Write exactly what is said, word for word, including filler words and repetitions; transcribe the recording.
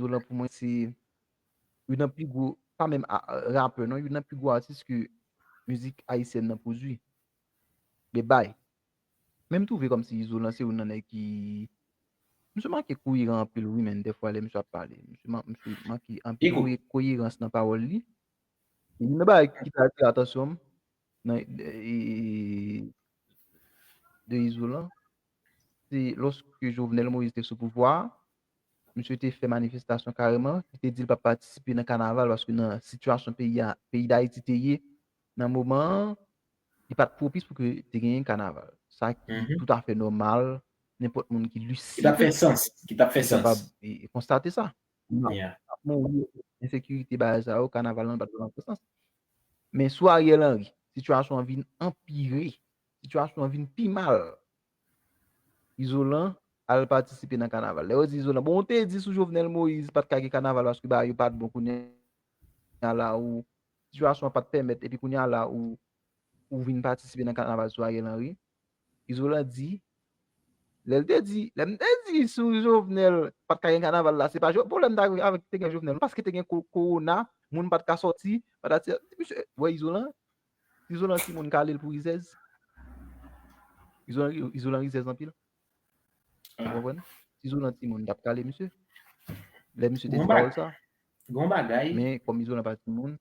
Izolan pou mwen se youn nan pi gwo, pa menm rapè non, youn nan pi gwo atis ke mizik ayisyèn nan pwodui. Bebay. Men m twouve kòmsi Izolan se youn nan nèg ki, misye manke koyeran anpil wi, men dèfwa lè misye ap pale, misye manke anpil koyerans nan pawòl li. Youn nan bagay ki te atire atansyon m nan de Izolan, se lòske Jovenel Moïse te sou pouvwa a, misye te fè manifestasyon kareman, li te di l p ap patisipe nan kanaval paske nan sitiyasyon peyi a, peyi Dayiti te ye nan moman an, li pa t pwopis pou ke te genyen kanaval. Sa ki toutafè nòmal, nenpòt moun ki lisid. Ki t ap fè sans. Ki t ap fè sans. Li kapab konstate sa. Mouri, ensekirite, bagay sa yo, kanaval lan pa t vrèman fè sans. Men sou Ariel Henry, sitiyasyon an vin anpire, sitiyasyon an vin pi mal. Izolan al patisipe nan kanaval. Lè yo di Izolan, bon, ou te di sou Jovenel Moïse pa t ka gen kanaval paske bagay yo pa t bon, kounye a la ou sitiyasyon an pa t pèmèt, epi kounye a la ou ou vin patisipe nan kanaval sou Ariel Henry. Izolan di, lè l te di, lè m te di sou Jovenel pa t ka gen kanaval la, se pa pwoblèm ta avèk te gen Jovenel, paske te gen kowona, moun pa t ka sòti, patati, misye, wè Izolan, Izolan timoun kale l pou rizèz. Izolan rizèz anpil. Ou konprann? Izolan timoun t ap kale misye. Lè misye te di pawòl sa. Gon bagay. Men kòm Izolan pa timoun,